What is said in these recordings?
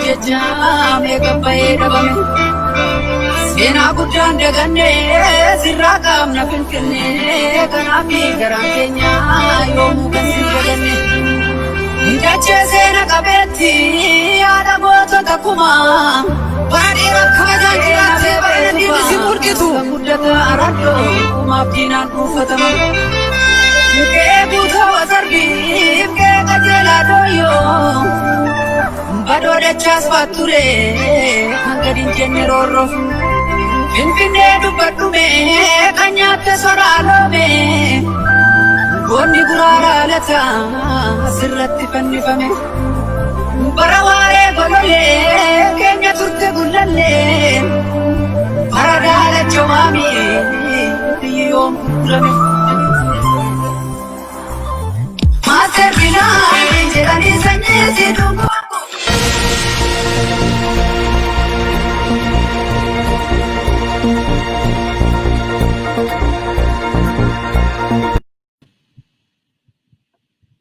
Jecha meeqa bahee dhabame. Seenaa guddaan daganne sirraa qaamna Finfinnee kanaaf garaan keenya yoomuu kan sin daganne. Dachee seena qabeetti yaada gootota kumaa. Bara dheeraaf kabajaan jiraattee bara diinni si murqitu. Guddata araddoo kumaaf diinaan dhuunfatama. Qe'ee guutuu wasarbiif qe'ee qajeelaa dooyyoo. Badoo dachaas faatture kan gadi hin jenne roorroo. Finfinnee dubbadhume kan nyaatte soraa loome. Goonni guraaraa lata asirratti fannifame. Bara waaree gololee keenya turte gullallee. Bara daalacha waamii biyyi yoom gurgurame. Maaster Bilaanii jedhanii sanyii si dhuguu.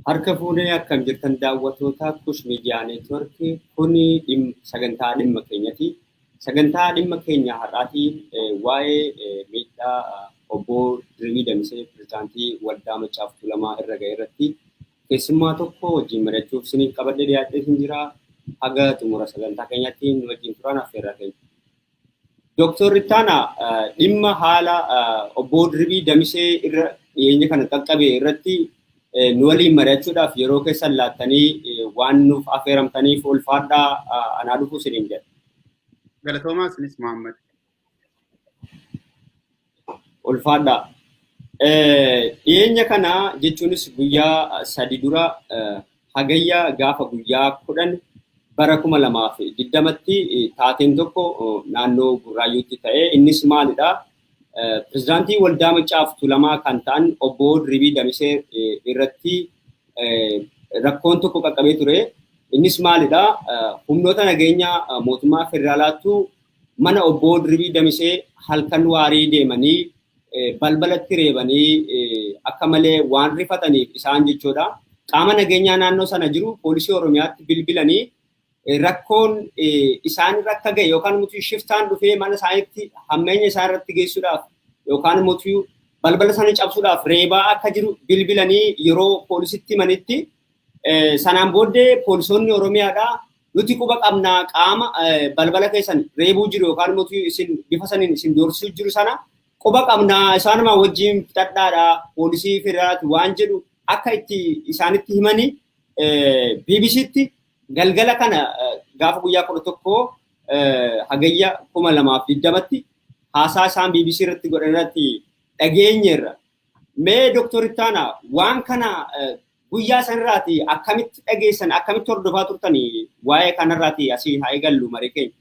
Harka fuunee akkam jirtan daawwattoota Kush Miidiyaa Neetwoorkii kuni sagantaa dhimma keenyati. Sagantaa dhimma keenya har'aatiin waa'ee miidhaa obbo Dirribii Damisee pirezidaantii Waldaa Maccaaf Tuulamaa irra ga'e irratti keessummaa tokko wajjin mari'achuuf isiniif qabadhee dhiyaadhee sin jira. Haga xumura sagantaa keenyaatti nu wajjin turan affeerraa keenya. Dooktor Ittaanaa, dhimma haala obbo Dirribii Damisee irra dhiyeenya kana qaqqabe irratti nu waliin mari'achuudhaaf yeroo keessan laattanii waan nuuf affeeramtaniif ulfaadhaa, anaa dhufuu isiniin jedha. Galatoomaa isinis, Muhammad. Ulfaadhaa. Dhiyeenya kana jechuunis guyyaa 3 dura, Hagayya gaafa guyyaa 10 bara 2020tti, taateen tokko naannoo Burraayyuutti ta'e. Innis maalidha? Pirezidaantii Waldaa Maccaaf Tuulamaa kan ta'an obbo Dirribii Damisee irratti rakkoon tokko qaqqabee ture. Innis maalidha? Humnoota nageenya mootummaa federaalaatu mana obbo Dirribii Damisee halkan waarii deemanii balbalatti reebanii akka malee waan rifataniif isaan jechuudha. Qaama nageenyaa naannoo sana jiru poolisii Oromiyaatti bilbilanii rakkoon isaan irra akka ga'e yookaan immoo shiftaan dhufee mana isaaniitti hammeenya isaan irratti geessuudhaaf yookaan immoo balbala isaanii cabsuudhaaf reebaa akka jiru bilbilanii yeroo poolisitti himanitti, sanaan booddee poolisoonni Oromiyaadhaa nuti quba qabnaa, qaama balbala keessan reebuu jiru yookaan immoo isin bifa saniin isin doorsisuu jiru sana quba qabnaa, isaanuma wajjin fixadhaadha, poolisii federaalaati waan jedhu akka itti isaanitti himanii BBCtti galgala kana gaafa guyyaa 11 Hagayya 2020tti haasaa isaan BBC irratti godhan irratti dhageenyeerra. Mee Dooktor Ittaanaa, waan kana guyyaa sanarraati akkamitti dhageessan, akkamitti hordofaa turtanii? Waa'ee kanarraati asii haa eegallu marii keenya.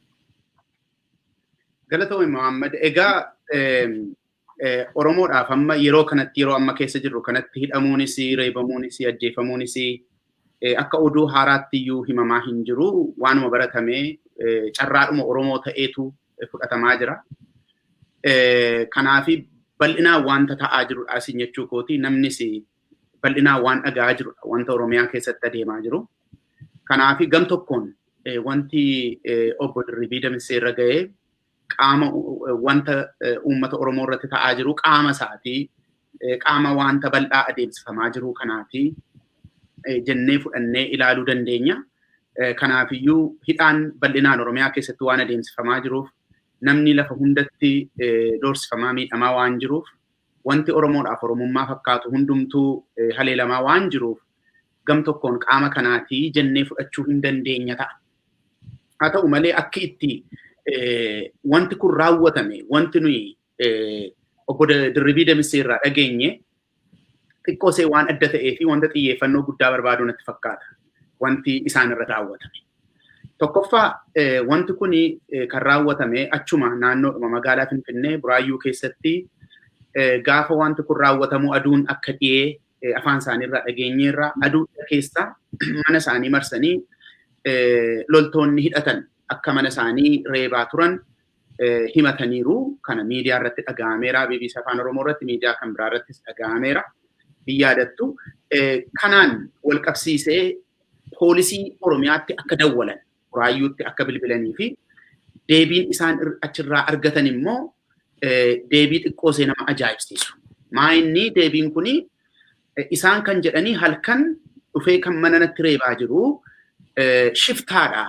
Galatoomi, Muhammad. Egaa Oromoodhaaf amma yeroo kanatti, yeroo amma keessa jirru kanatti, hidhamuunis, reebamuunis, ajjeefamuunis akka oduu haaraatti iyyuu himamaa hin jiru. Waanuma baratamee carraadhuma Oromoo ta'eetu fudhatamaa jira. Kanaafi bal'inaan wanta ta'aa jirudha asin jechuu kooti. Namnis bal'inaan waan dhaga'aa jirudha wanta Oromiyaa keessatti adeemaa jiru. Kanaafi gam tokkoon wanti obbo Dirribii Damisee irra ga'ee qaama wanta uummata Oromoo irratti ta'aa jiru qaama isaati. Qaama wanta bal'aa adeemsifamaa jiru kanaati jennee fudhannee ilaaluu dandeenya. Kanaafiyyuu hidhaan bal'inaan Oromiyaa keessatti waan adeemsifamaa jiruuf, namni lafa hundatti doorsifamaa miidhamaa waan jiruuf, wanti Oromoodhaaf Oromummaa fakkaatu hundumtuu haleelamaa waan jiruuf, gam tokkoon qaama kanaati jennee fudhachuu hin dandeenya ta'a. Haa ta'u malee, akki itti wanti kun raawwatame, wanti nuyi obbo Dirribii Damisee irraa dhageenye xiqqoo see waan adda ta'ee fi wanta xiyyeeffannoo guddaa barbaadu natti fakkaata. Wanti isaan irra raawwatame. Tokkoffaa, wanti kun kan raawwatame achuma naannoodhuma magaalaa Finfinnee Buraayyuu keessatti. Gaafa wanti kun raawwatamu aduun akka dhiyee afaan isaanii irraa dhageenyeerra. Aduu keessa mana isaanii marsanii loltoonni hidhatan akka mana isaanii reebaa turan himataniiru. Kana miidiyaa irratti dhaga'ameera. BBC Afaan Oromoo irratti, miidiyaa kan biraa irrattis dhaga'ameera. Yaadattu. Kanaan wal qabsiisee poolisii Oromiyaatti akka dawwalan Buraayyuutti akka bilbilanii fi deebiin isaan achirraa argatan immoo deebii xiqqoo see nama ajaa'ibsiisu. Maa inni deebiin kuni isaan kan jedhanii halkan dhufee kan mana natti reebaa jiru shiftaadha.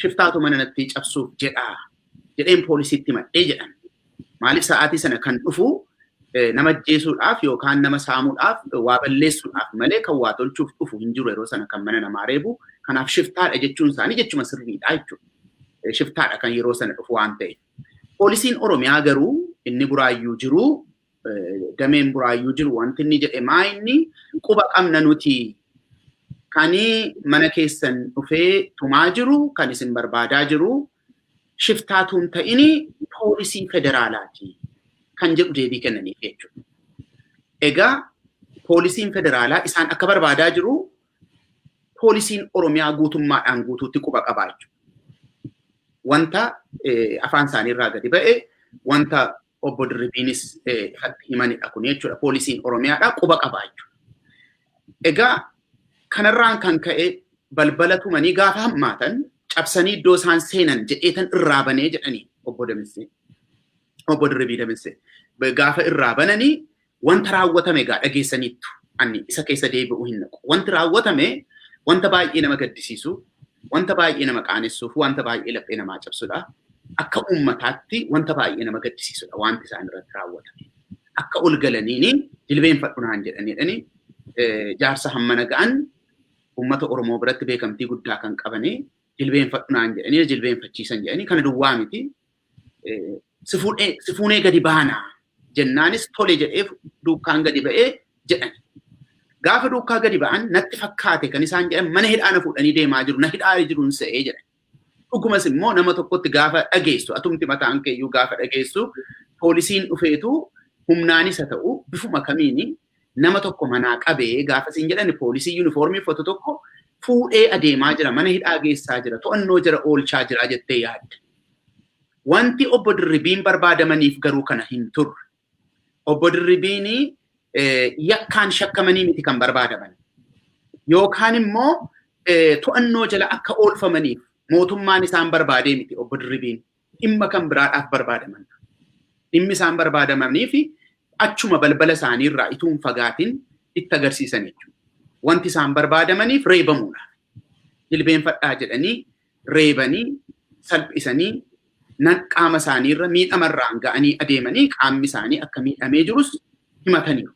Shiftaatu mana natti cabsuuf jedha jedheen poolisiitti himadhee jedhan. Maaliif sa'aatii sana kan dhufu nama ajjeesuudhaaf yookaan nama saamuudhaaf waa balleessuudhaaf malee kan waa tolchuuf dhufu hin jiru yeroo sana kan mana namaa reebu. Kanaaf shiftaadha jechuun isaanii jechuma sirriidha jechuudha. Shiftaadha kan yeroo sana dhufu waan ta'eef. Poolisiin Oromiyaa garuu inni Buraayyuu jiru, dameen Buraayyuu jiru wanti inni jedhe maa inni quba qabna nuti kan mana keessan dhufee tumaa jiru, kan isin barbaadaa jiru shiftaatu hin ta'ini poolisii federaalaati kan jedhu deebii kennaniif jechuudha. Egaa poolisiin federaalaa isaan akka barbaadaa jiru poolisiin Oromiyaa guutummaadhaan guutuutti quba qabaa jechuudha. Wanta afaan isaanii irraa gadi ba'e, wanta obbo Dirribiinis ifatti himanidha kun jechuudha. Poolisiin Oromiyaadhaa quba qabaa jechuudha. Egaa kanarraan kan ka'e balbala tumanii gaafa hammaatan cabsanii iddoo isaan seenan jedheetan irraa banee jedhanii obbo Damissee. Obbo Dirribii Damissee. Gaafa irraa bananii wanta raawwatame egaa dhageessaniittu ani isa keessa deebi'uu hin naqu. Wanti raawwatame wanta baay'ee nama gaddisiisu, wanta baay'ee nama qaanessuuf, wanta baay'ee laphee namaa cabsudha. Akka uummataatti wanta baay'ee nama gaddisiisudha wanti isaan irratti raawwatame. Akka ol galaniini jilbeenfadhu naan jedhaniidhani jaarsa hammana ga'an uummata Oromoo biratti beekamtii guddaa kan qabanii jilbeenfadhu naan jedhanii jilbeenfachiisan jedhanii kana duwwaa miti. Si fuunee gadi baanaa jennaanis tole jedheef duukaan gadi ba'ee jedhan. Gaafa duukaa gadi ba'an natti fakkaate kan isaan jedhan mana hidhaa na fuudhanii deemaa jiru, na hidhaa jiruun se'ee jedhan. Dhugumas immoo nama tokkotti gaafa dhageessu, atumti mataan keeyyuu gaafa dhageessu, poolisiin dhufeetu humnaanis haa ta'u bifuma kamiini nama tokko manaa qabee gaafa siin jedhan poolisii yuunifoormii uffatu tokko fuudhee adeemaa jira, mana hidhaa geessaa jira, to'annoo jira, oolchaa jira jettee yaadda. Wanti obbo Dirribiin barbaadamaniif garuu kana hin turre. Obbo Dirribiin yakkaan shakkamanii miti kan barbaadaman. Yookaan immoo to'annoo jala akka oolfamaniif mootummaan isaan barbaadee miti obbo Dirribiin. Dhimma kan biraadhaaf barbaadaman. Dhimmi isaan barbaadamanii fi achuma balbala isaaniirraa ituu hin fagaatin itti agarsiisan jechuudha. Wanti isaan barbaadamaniif reebamuudha. Jilbeenfadhaa jedhanii reebanii salphisanii qaama isaaniirra miidhamarraan ga'anii adeemanii qaamni isaanii akka miidhamee jirus himataniiru.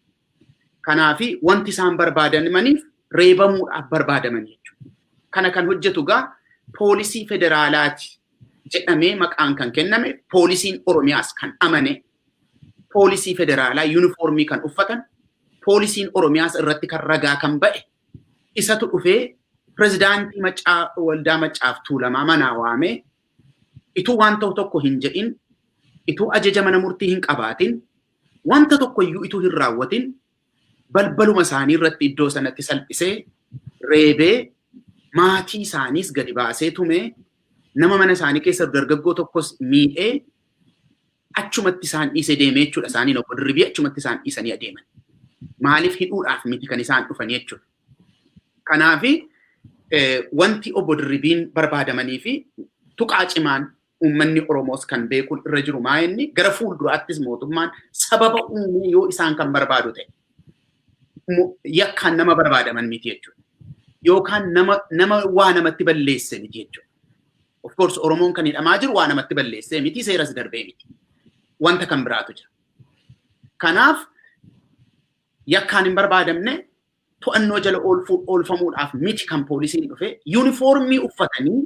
Kanaafi wanti isaan barbaadamaniif reebamuudhaaf barbaadamanii jechuudha. Kana kan hojjetu gaa poolisii federaalaati jedhamee maqaan kan kenname, poolisiin Oromiyaas kan amane, poolisii federaalaa yuunifoormii kan uffatan, poolisiin Oromiyaas irratti kan ragaa kan ba'e isatu dhufee pirezidaantii waldaa Maccaaf Tuulamaa manaa waamee ituu waan ta'u tokko hin jedhin, ituu ajaja mana murtii hin qabaatin, wanta tokko iyyuu ituu hin raawwatin balbaluma isaanii irratti iddoo sanatti salphisee reebee maatii isaaniis gadi baasee tumee nama mana isaanii keessa dargaggoo tokkos miidhee achumatti isaan dhiisee deemee jechuudha. Isaaniin obbo Dirribii achumatti isaan dhiisanii adeeman. Maaliif hidhuudhaaf miti kan isaan dhufanii jechuudha. Kanaafi wanti obbo Dirribiin barbaadamanii fi tuqaa cimaan uummanni Oromoos kan beekuun irra jiru maa inni gara fuulduraattis mootummaan sababa uumee yoo isaan kan barbaadu ta'e yakkaan nama barbaadaman miti jechuudha. Yookaan nama waa namatti balleesse miti jechuudha. Of course Oromoon kan hidhamaa jiru waa namatti balleessee miti, seeras darbee miti. Wanta kan biraatu jira. Kanaaf yakkaan hin barbaadamne, to'annoo jala oolfamuudhaaf miti kan poolisiin dhufe. Yuunifoormii uffatanii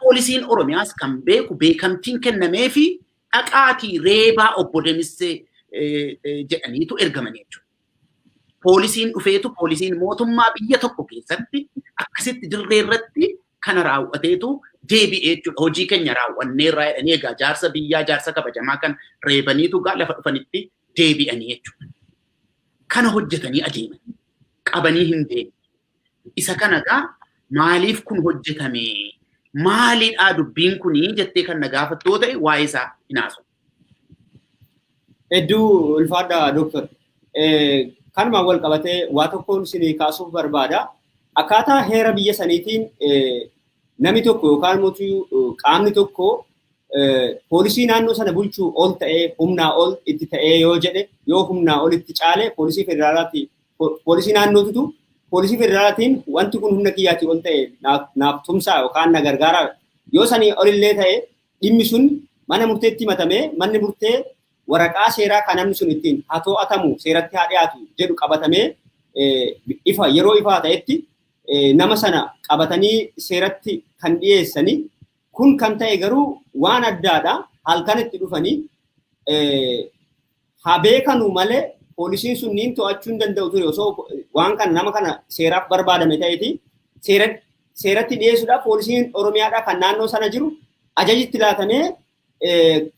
poolisiin Oromiyaas kan beeku beekamtiin kennamee fi dhaqaatii reebaa obbo Damissee jedhaniitu ergamanii jechuudha. Poolisiin dhufeetu poolisiin mootummaa biyya tokko keessatti akkasitti dirree irratti kana raawwateetu deebi'ee jechuudha. Hojii keenya raawwanneerraa jedhanii egaa jaarsa biyyaa, jaarsa kabajamaa kan reebaniitu gaa lafa dhufanitti deebi'anii jechuudha. Kana hojjetanii adeeman. Qabanii hin deemne. Isa kana gaa maaliif kun hojjetame? Maalidhaa dubbiin kunii jettee kan na gaafattoo ta'e waa'ee isaa hin haasa'u. Hedduu ulfaadha Dooktar. Kanumaan wal qabatee waa tokkoon isinii kaasuuf barbaada. Akkaataa heera biyya saniitiin Namni tokko yookaan immoo qaamni tokko poolisii naannoo sana bulchuu ol ta'ee humnaa ol itti ta'ee yoo jedhe, yoo humnaa ol itti caale, poolisii federaalaati, poolisii naannootitu poolisii federaalaatiin wanti kun humna kiyyaatii ol ta'e, naaf tumsaa yookaan na gargaaraa yoo sanii olillee ta'e, dhimmi sun mana murteetti himatamee, manni murtee waraqaa seeraa kan namni sun ittiin haa to'atamu, seeratti haa dhiyaatu jedhu qabatamee, ifa yeroo ifaa ta'etti nama sana qabatanii seeratti kan dhiyeessanii. Kun kan ta'e garuu waan addaadha. Halkan itti dhufanii haa beekanu malee, poolisiin sun niin to'achuu hin danda'u ture. Osoo waan kana nama kana seeraaf barbaadame ta'eeti seeratti dhiyeessuudhaaf poolisiin Oromiyaadhaa kan naannoo sana jiru ajajitti laatamee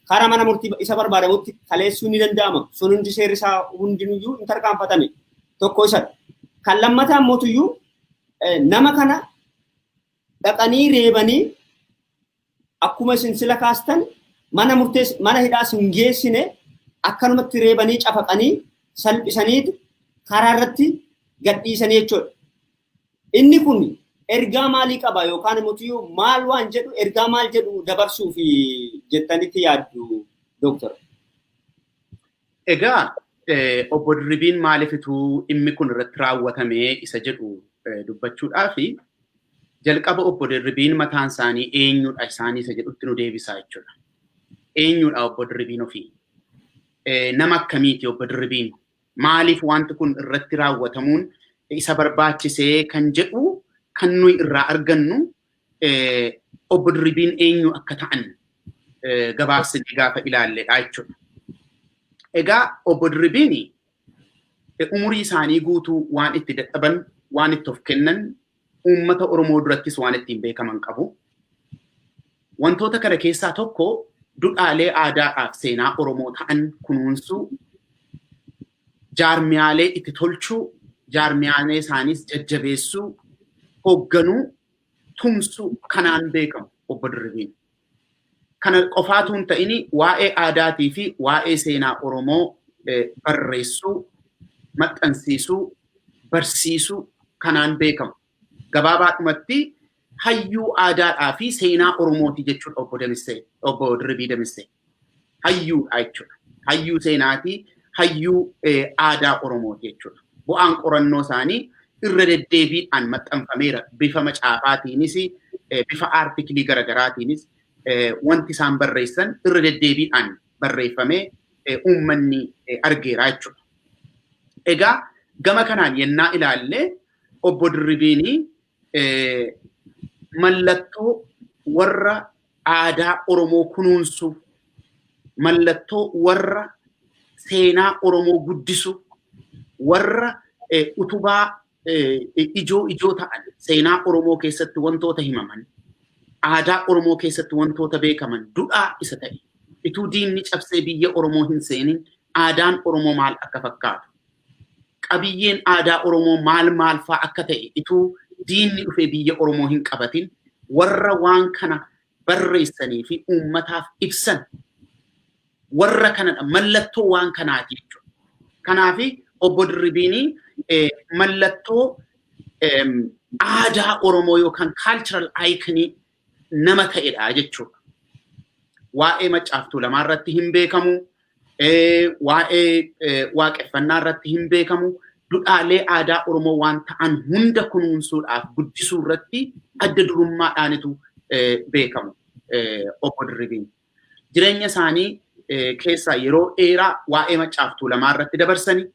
karaa mana murtii isa barbaadamutti kaleessuu ni danda'ama. Sun hundi seerri isaa hundinuyyuu hin tarkaanfatame. Tokko isa. Kan lammataa mootuyyuu nama kana dhaqanii reebanii, akkuma isin sila kaastan, mana murtee mana hidhaas hin geessine, akkanumatti reebanii cafaqanii salphisaniitu karaa irratti gadhiisanii jechuudha. Inni kun ergaa maalii qaba yookaan immoo maal waan jedhu, ergaa maal jedhu dabarsuuf jettanitti yaaddu, dooktar? Egaa obbo Dirribiin maaliifituu dhimmi kun irratti raawwatamee isa jedhu dubbachuudhaaf, jalqaba obbo Dirribiin mataan isaanii eenyudha isaanii isa jedhutti nu deebisaa jechuudha. Eenyudha obbo Dirribiin ofii? Nama akkamiiti obbo Dirribiin? Maaliif wanti kun irratti raawwatamuun isa barbaachisee kan jedhu kan nuyi irraa argannu, obbo Dirribiin eenyu akka ta'an gabaabsinee gaafa ilaalledha jechuudha. Egaa obbo Dirribiin umurii isaanii guutuu waan itti dadhaban, waan itti of kennan, uummata Oromoo durattis waan ittiin beekaman qabu. Wantoota kana keessaa tokko dudhaalee aadaadhaaf seenaa Oromoo ta'an kunuunsuu, jaarmiyaalee itti tolchuu, jaarmiyaalee isaaniis jajjabeessuu, hoogganuu, tumsuu kanaan beekamu obbo Dirribiin. Kana qofaatu hin ta'in, waa'ee aadaatii fi waa'ee seenaa Oromoo barreessuu, maxxansiisuu, barsiisuu kanaan beekamu. Gabaabaadhumatti hayyuu aadaadhaa fi seenaa Oromooti jechuudha obbo Damissee, obbo Dirribii Damissee. Hayyuudha jechuudha. Hayyuu seenaatii, hayyuu aadaa Oromooti jechuudha. Bu'aan qorannoo isaanii irra deddeebiidhaan maxxanfameera. Bifa macaafaatiinis, bifa aartikilii garagaraatiinis wanti isaan barreessan irra deddeebiidhaan barreeffamee uummanni argeera jechuudha. Egaa gama kanaan yennaa ilaalle, obbo Dirribiin mallattoo warra aadaa Oromoo kunuunsu, mallattoo warra seenaa Oromoo guddisu, warra utubaa ijoo ijoo ta'an, seenaa Oromoo keessatti wantoota himaman, aadaa Oromoo keessatti wantoota beekaman, dudhaa isa ta'e, ituu diinni cabsee biyya Oromoo hin seenin aadaan Oromoo maal akka fakkaatu, qabiyyeen aadaa Oromoo maal maal faa akka ta'e, ituu diinni dhufee biyya Oromoo hin qabatin warra waan kana barreessanii fi uummataaf ibsan warra kanadha, mallattoo waan kanaati jechuudha. Kanaafi obbo Dirribiin mallattoo aadaa Oromoo yookaan cultural icon nama ta'edha jechuudha. Waa'ee Maccaaftuu Lamaa irratti hin beekamu, waa'ee waaqeffannaa irratti hin beekamu, dudhaalee aadaa Oromoo waan ta'an hunda kunuunsuudhaaf guddisuu irratti adda durummaadhaanitu beekamu obbo Dirribiin. Jireenya isaanii keessaa yeroo dheeraa waa'ee Maccaaftuu Lamaa irratti dabarsanii,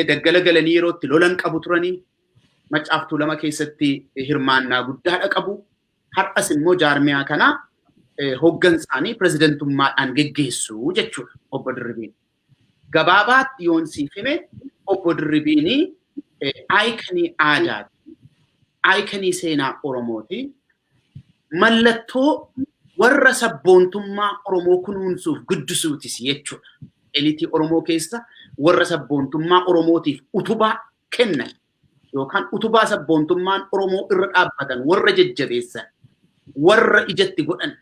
daggala galanii yeroo itti lolan qabu turanii, Maccaaftuu Lama keessatti hirmaannaa guddaadha qabu. Har'as immoo jaarmiyaa kana hooggansaanii pirezidantummaadhaan geggeessu jechuudha obbo Dirribiin. Gabaabaatti yoon siif hime, obbo Dirribiin iconii aadaati. Iconii seenaa Oromooti. Mallattoo warra sabboontummaa Oromoo kunuunsuuf guddisuutis jechuudha. Eliitii Oromoo keessa warra sabboontummaa Oromootiif utubaa kennan yookaan utubaa sabboontummaan Oromoo irra dhaabbatan warra jajjabeessan, warra ijatti godhan,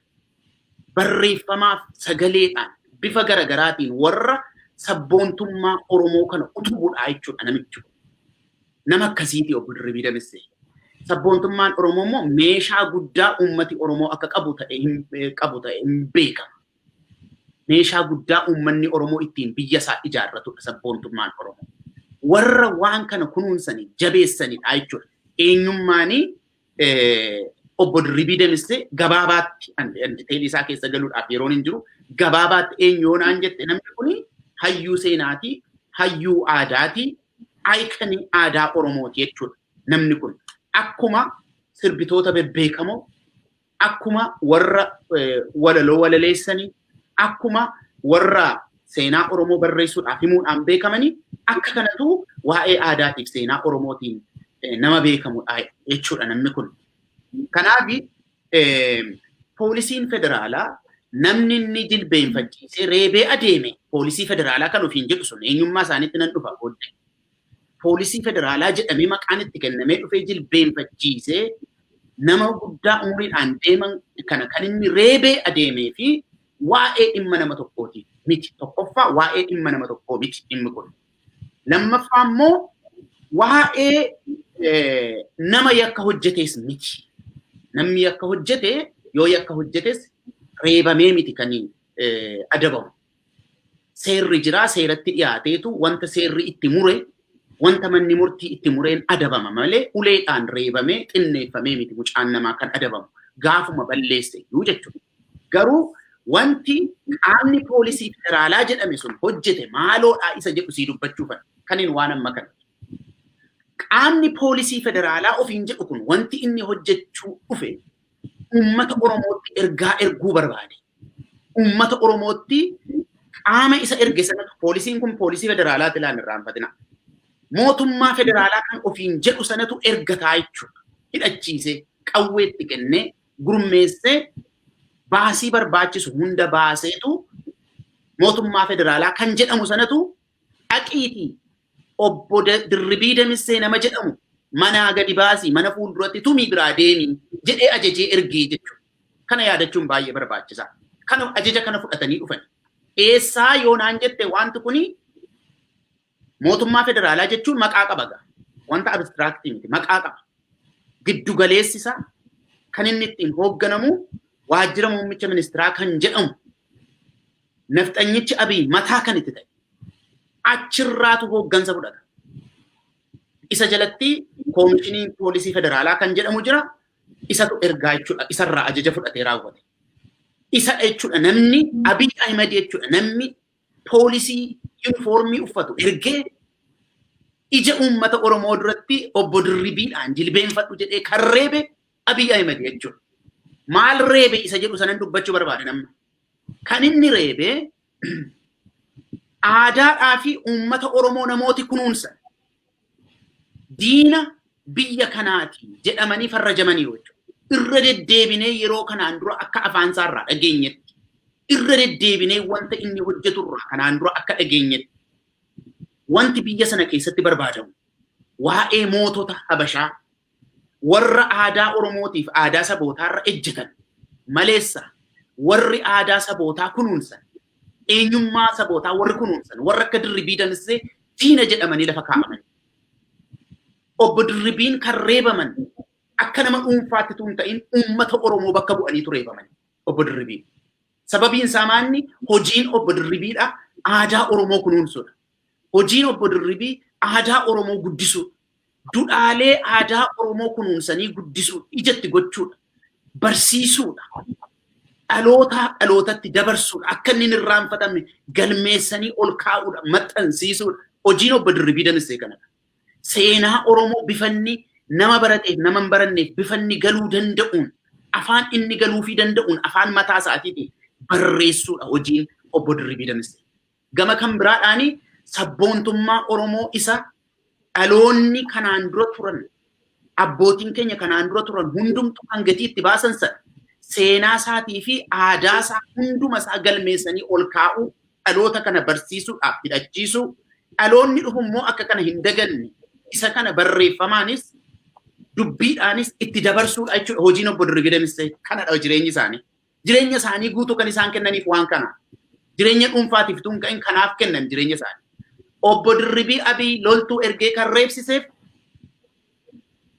barreeffamaaf sagaleedhaan bifa garagaraatiin warra sabboontummaa Oromoo kana utubuudha jechuudha namichi kun. Nama akkasiiti obbo Dirribii Damissee. Sabboontummaan Oromoo immoo meeshaa guddaa uummati Oromoo akka qabu ta'e hin beekama. Meeshaa guddaa uummanni Oromoo ittiin biyya isaa ijaarratudha sabboontummaan Oromoo. Warra waan kana kunuunsanii jabeessanidha jechuudha. Eenyummaanii obbo Dirribii Damissee gabaabaatti diteelii isaa keessa galuudhaaf yeroon hin jiru. Gabaabaatti eenyu yoo naan jette namni kuni hayyuu seenaati, hayyuu aadaati, ayikanii aadaa Oromooti jechuudha namni kun. Akkuma sirbitoota bebbeekamoo, akkuma warra walaloo walaleessanii, akkuma warra seenaa Oromoo barreessuudhaaf himuudhaan beekamanii akka kanatu waa'ee aadaatiif seenaa Oromootiin nama beekamudha jechuudha namni kun. Kanaaf poolisiin federaalaa namni inni jilbeenfachiisee reebee adeeme poolisii federaalaa kan ofiin jedhu sun eenyummaa isaaniitti nan dhufa booddee. Poolisii federaalaa jedhamee maqaan itti kennamee dhufee jilbeenfachiisee nama guddaa umuriidhaan deeman kana kan inni reebee adeemee fi waa'ee dhimma nama tokkooti miti. Tokkoffaa waa'ee dhimma nama tokkoo miti dhimmi kun. Lammaffaa immoo waa'ee nama yakka hojjetes miti. Namni yakka hojjete yoo yakka hojjetes reebamee miti kan adabamu. Seerri jiraa seeratti dhiyaateetu wanta seerri itti mure wanta manni murtii itti mureen adabama malee uleedhaan reebamee xinneeffamee miti mucaan namaa kan adabamu gaafuma balleesse iyyuu jechuudha. Garuu wanti qaamni poolisii federaalaa jedhame sun hojjete maaloodhaa isa jedhu sii dubbachuufan kanin waan amma kana. Qaamni poolisii federaalaa ofiin jedhu kun wanti inni hojjechuu dhufe uummata Oromootti ergaa erguu barbaade. Uummata Oromootti qaama isa erge sanatu poolisiin kun poolisii federaalaati ilaan irraanfatina. Mootummaa federaalaa kan ofiin jedhu sanatu ergataa jechuudha. Hidhachiisee qawweetti kennee gurmeessee baasii barbaachisu hunda baaseetu mootummaa federaalaa kan jedhamu sanatu dhaqiitii obbo Dirribii Damissee nama jedhamu manaa gadi baasii mana fuulduratti tumii biraa deemii jedhee ajajee ergee jechuudha. Kana yaadachuun baay'ee barbaachisaa. Kana ajaja kana fudhatanii dhufan. Eessaa yoo naan jette wanti kuni mootummaa federaalaa jechuun maqaa qaba gaa. Wanta abstiraaktii miti maqaa qaba. Giddu galeessi isaa kan inni ittiin hoogganamu waajjira muummicha ministiraa kan jedhamu nafxanyichi Abiy mataa kan itti ta'e achirraatu hooggansa fudhata. Isa jalatti koomishiniin poolisii federaalaa kan jedhamu jira. Isatu ergaa jechuudha. Isarraa ajaja fudhatee raawwate. Isa jechuudha namni Abiy Ahmed jechuudha namni poolisii yuunifoormii uffatu ergee ija uummata Oromoo duratti obbo Dirribiidhaan jilbeenfadhu jedhee kan reebe Abiy Ahmed jechuudha. Maal reebe isa jedhu sanan dubbachuu barbaade namni. Kan inni reebe aadaadhaa fi uummata Oromoo namooti kunuunsan diina biyya kanaati jedhamanii farrajamanii jechuudha. Irra deddeebinee yeroo kanaan dura akka afaan isaarraa dhageenyetti irra deddeebinee wanta inni hojjeturraa kanaan dura akka dhageenyetti wanti biyya sana keessatti barbaadamu waa'ee mootota Habashaa warra aadaa Oromootiif aadaa sabootaarra ejjetan maleessa warri aadaa sabootaa kunuunsan eenyummaa sabootaa warri kunuunsan warra akka Dirribii Damissee diina jedhamanii lafa kaa'aman. Obbo Dirribiin kan reebaman akka nama dhuunfaatti tun ta'in uummata Oromoo bakka bu'aniitu reebaman obbo Dirribiin. Sababiin isaa maanni hojiin obbo Dirribiidha aadaa Oromoo kunuunsuudha. Hojiin obbo Dirribii aadaa Oromoo guddisuudha. Dudhaalee aadaa Oromoo kunuunsanii guddisuudha. Ijatti gochuudha. Barsiisuudha. Dhalootaa dhalootatti dabarsuudha. Akka inni hin irraanfatamne galmeessanii ol kaa'uudha. Maxxansiisuudha. Hojiin obbo Dirribii Damissee kanadha. Seenaa Oromoo bifanni nama barateef nama hin baranneef bifanni galuu danda'uun afaan inni galuufii danda'uun afaan mataa isaatiitiin barreessuudha hojiin obbo Dirribii Damissee. Gama kan biraadhaani sabboontummaa Oromoo isa dhaloonni kanaan dura turan abbootiin keenya kanaan dura turan hundumtu kan gatii itti baasan sana seenaa isaatii fi aadaa isaa hunduma isaa galmeessanii ol kaa'uu dhaloota kana barsiisuudhaaf hidhachiisuu dhaloonni dhufu immoo akka kana hin daganne isa kana barreeffamaanis dubbiidhaanis itti dabarsuudha jechuudha hojiin obbo Dirribii Damissee kanadha jireenyi isaanii. Jireenya isaanii guutuu kan isaan kennaniif waan kana. Jireenya dhuunfaatiif tun ka'in kanaaf kennan jireenya isaanii. Obbo Dirribii Abiy loltuu ergee kan reebsiseef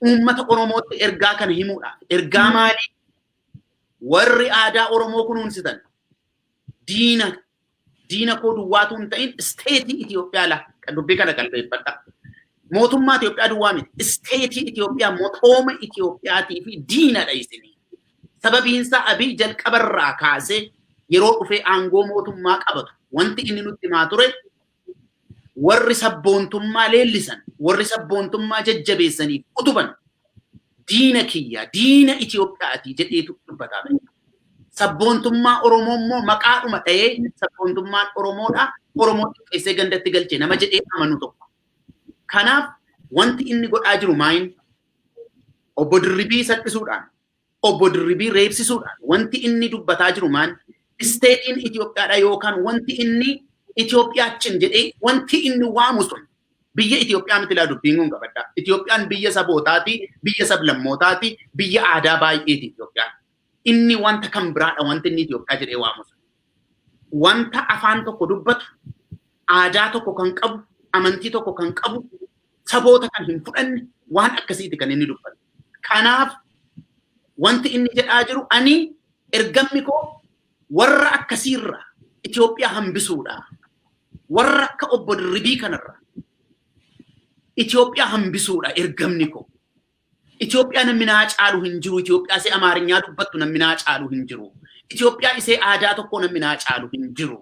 Uummata Oromootti ergaa kana himuudhaaf. Ergaa maalii? Warri aadaa Oromoo kunuunsitan diina koo duwwaatu hin ta'in state Itoophiyaa la dubbii kana qalbeeffadha. Mootummaa Itoophiyaa duwwaa miti. State Itoophiyaa mootooma Itoophiyaatii fi diinadha isinii. Sababiinsaa Abiy jalqabarraa kaasee yeroo dhufee aangoo mootummaa qabatu wanti inni nutti himaa ture warri sabboontummaa leellisan, warri sabboontummaa jajjabeessaniif utuban diina kiyya, diina Itoophiyaati jedheetu dubbataa ture. Sabboontummaa Oromoo immoo maqaadhuma dha'ee sabboontummaan Oromoodha. Oromoo xiqqeessee gandatti galchee nama jedhee amanu tokko. Kanaaf wanti inni godhaa jiru maayin obbo Dirribii salphisuudhaan, obbo Dirribii reebsisuudhaan wanti inni dubbataa jiru maan stateiin Itoophiyaadha yookaan wanti inni Itoophiyaachin jedhee wanti inni waamu sun biyya Itoophiyaa miti laa dubbiin kun qabadha. Itoophiyaan biyya sabootaati, biyya sablammootaati, biyya aadaa baay'eeti Itoophiyaan. Inni wanta kan biraadha wanti inni Itoophiyaa jedhee waamu sun. Wanta afaan tokko dubbatu, aadaa tokko kan qabu, amantii tokko kan qabu, saboota kan hin fudhanne waan akkasiiti kan inni dubbatu. Kanaaf wanti inni jedhaa jiru ani ergamni koo warra akkasiirra Itoophiyaa hambisuudha. Warra akka obbo Dirribii kanarra Itoophiyaa hambisuudha ergamni koo. Itoophiyaa namni naa caalu hin jiru. Itoophiyaa isee Amaarinyaa dubbattu namni naa caalu hin jiru. Itoophiyaa isee aadaa tokko namni naa caalu hin jiru.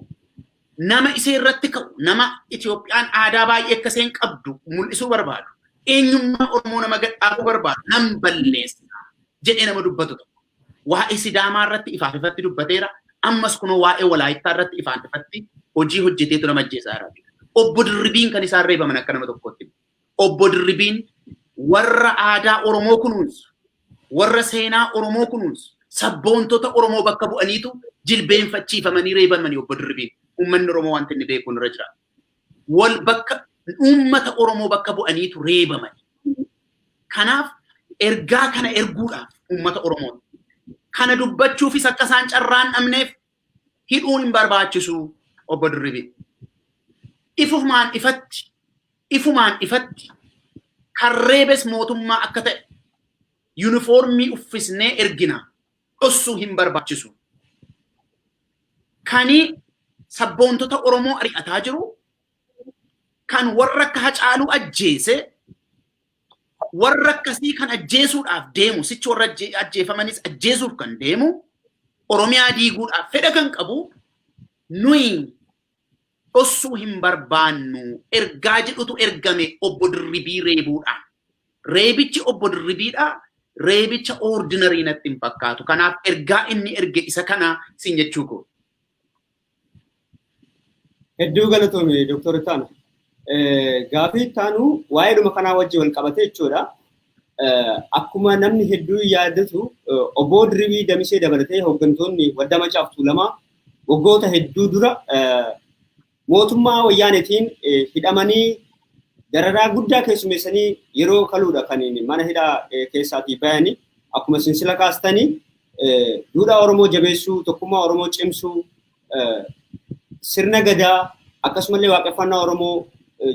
Nama isee irratti ka'u, nama Itoophiyaan aadaa baay'ee akka isheen qabdu mul'isuu barbaadu. Eenyummaa Oromoo nama gadhaabuu barbaadu nam balleessa jedhee nama dubbatu tokko. Waa'ee Sidaamaa irratti ifaaf ifatti dubbateera. Ammas kunoo waa'ee Walaayittaa irratti ifaan ifatti hojii hojjeteetu nama ajjeesaa jira. Obbo Dirribiin kan isaan reebaman akka nama tokkootti. Obbo Dirribiin warra aadaa Oromoo kunuunsu, warra seenaa Oromoo kunuunsu, sabboontota Oromoo bakka bu'aniitu jilbeenfachiifamanii reebamanii obbo Dirribiin. Uummanni Oromoo wanti inni beekuun irra jira. Wal bakka uummata Oromoo bakka bu'aniitu reebamani. Kanaaf ergaa kana erguudhaaf uummata Oromoo kana dubbachuufis akka isaan carraan dhabneef hidhuun hin barbaachisu obbo Dirribii. Ifumaan ifatti kan reebes mootummaa akka ta'e yuunifoormii uffisnee ergina dhossuu hin barbaachisu. Kani sabboontota Oromoo ari'ataa jiru kan warra akka Hacaaluu ajjeese warra akkasii kan ajjeesuudhaaf deemu sichi warra ajjeefamanis ajjeesuuf kan deemu Oromiyaa diiguudhaaf fedha kan qabu nuyi dhossuu hin barbaannu ergaa jedhutu ergame obbo Dirribii reebuudhaan. Reebichi obbo Dirribiidha. Reebicha ordinary natti hin fakkaatu. Kanaaf ergaa inni erge isa kana siin jechuu koo. Hedduu galatoomi Dooktor Ittaana. Gaafii ittaanu waa'eedhuma kanaa wajjin wal qabate jechuudha. Akkuma namni hedduu yaadatu obbo Dirribii Damisee dabalatee hooggantoonni Waldaa Macaa fi Tuulamaa waggoota hedduu dura mootummaa wayyaaneetiin hidhamanii dararaa guddaa keessummeessanii yeroo kaluudha kan mana hidhaa keessaatii bayanii akkuma sinsila kaastanii duudhaa Oromoo jabeessuu, tokkummaa Oromoo cimsuu, sirna gadaa akkasumallee waaqeffannaa Oromoo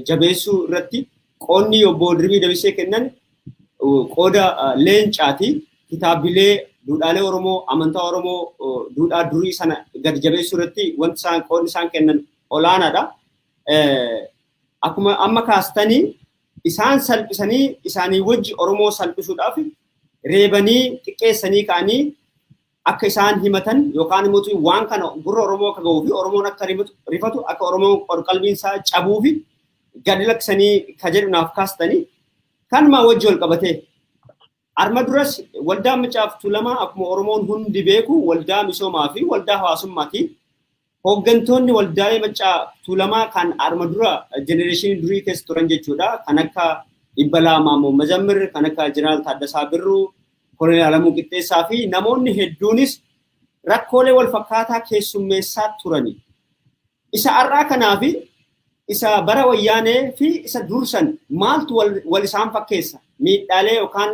jabeessuu irratti qoonni obbo Dirribii Damisee kennan qooda leencaati. Kitaabilee duudhaalee Oromoo, amantaa Oromoo duudhaa durii sana gadi jabeessuu irratti wanti isaan qoodni isaan kennan olaanaadha. Akkuma amma kaastanii isaan salphisanii isaanii wajji Oromoo salphisuudhaaf reebanii xiqqeessanii ka'anii akka isaan himatan yookaan immoo waan kana gurra Oromoo akka ga'uu fi Oromoon akka rifatu akka Oromoon qalbiin isaa cabuu fi gadi lakkisanii ka jedhu naaf kaastanii kanumaa wajji wal qabatee arma duras Waldaa Macaa fi Tuulamaa akkuma Oromoon hundi beeku waldaa misoomaa fi waldaa hawaasummaati. Hooggantoonni waldaalee Macaa Tuulamaa kan arma dura generation durii keessa turan jechuudha. Kan akka Dhibbalaa Maammoo Mazammir, kan akka Jeneraal Taaddasaa Birruu, Koloneel Alamuu Qixxeessaa fi namoonni hedduunis rakkoolee wal fakkaataa keessummeessaa turani. Isa har'aa kanaa fi isa bara wayyaanee fi isa dursan maaltu wal isaan fakkeessa? Miidhaalee yookaan